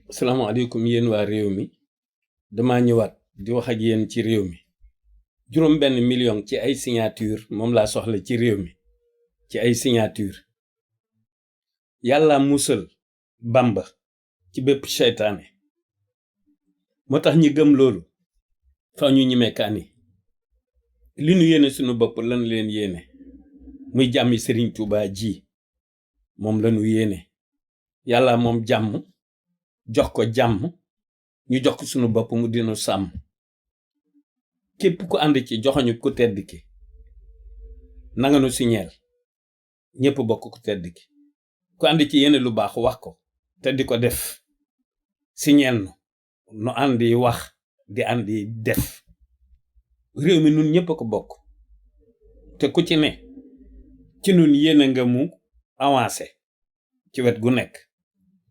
asalaamaaleykum yéen waa réew mi dama ñëwaat di wax ak yéen ci réew mi juróom benn million ci ay signature moom laa soxla ci réew mi ci ay signature yàlla musal Bamba ci bépp seytaane moo tax ñi gëm loolu fa ñu ñimee kaani li nu yéene sunu bopp lan leen yéene muy jàmmi Serigne Touba ji moom lanu yéene yàlla moom jàmm jox ko jàmm ñu jox ko sunu bopp mu dinu sàmm képp ku ànd ci joxoñu ku tedd ki nanga nu siñeel ñépp bokk ku tedd ki ku ànd ci yéene lu baax wax ko te di ko def siñeel nu àndi wax di àndi def réew mi nun ñépp ko bokk te ku ci ne ci nun yéene nga mu avancé ci wet gu nekk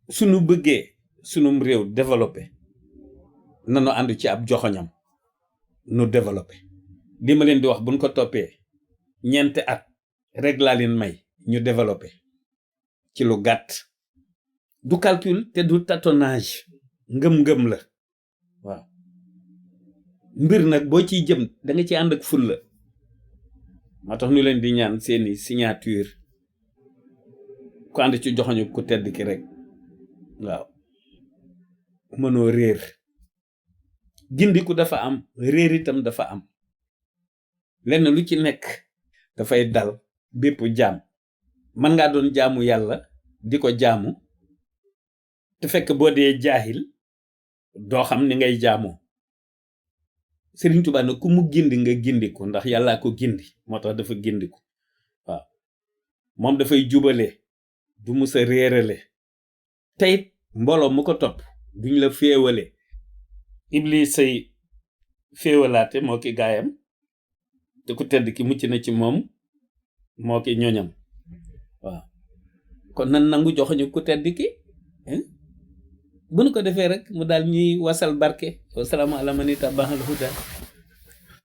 sunu bëggee sunum réew développé nanu ànd ci ab joxoñam nu développé li ma leen di wax buñ ko toppee ñeenti at rek laa leen may ñu développé ci lu gàtt du calcul te du tâtonnage ngëm-ngëm la waaw mbir nag boo ciy jëm da nga ci ànd ak fulla moo tax ñu leen di ñaan seeni signature ku ànd ci joxoñu ku tedd ki rek waaw mënoo réer gindiku dafa am réer itam dafa am lenn lu ci nekk dafay dal bépp jaam mën ngaa doon jaamu yàlla di ko jaamu te fekk boo dee jaahil doo xam ni ngay jaamoo Serigne Touba nag ku mu gindi nga gindiku ndax yàllaa ko gindi moo tax dafa gindiku waaw moom dafay jubale du musa réerale teyit mbooloo mu ko topp duñ la féewale iblis say féewalaate moo ki gaayam te ku tedd ki mucc na ci moom moo ki ñoñam waaw kon nan nangu joxoñu ku tedd ki bu nu ko defee rek mu daal ñuy wasal barke wasalaamaaleykum man ittabaal huda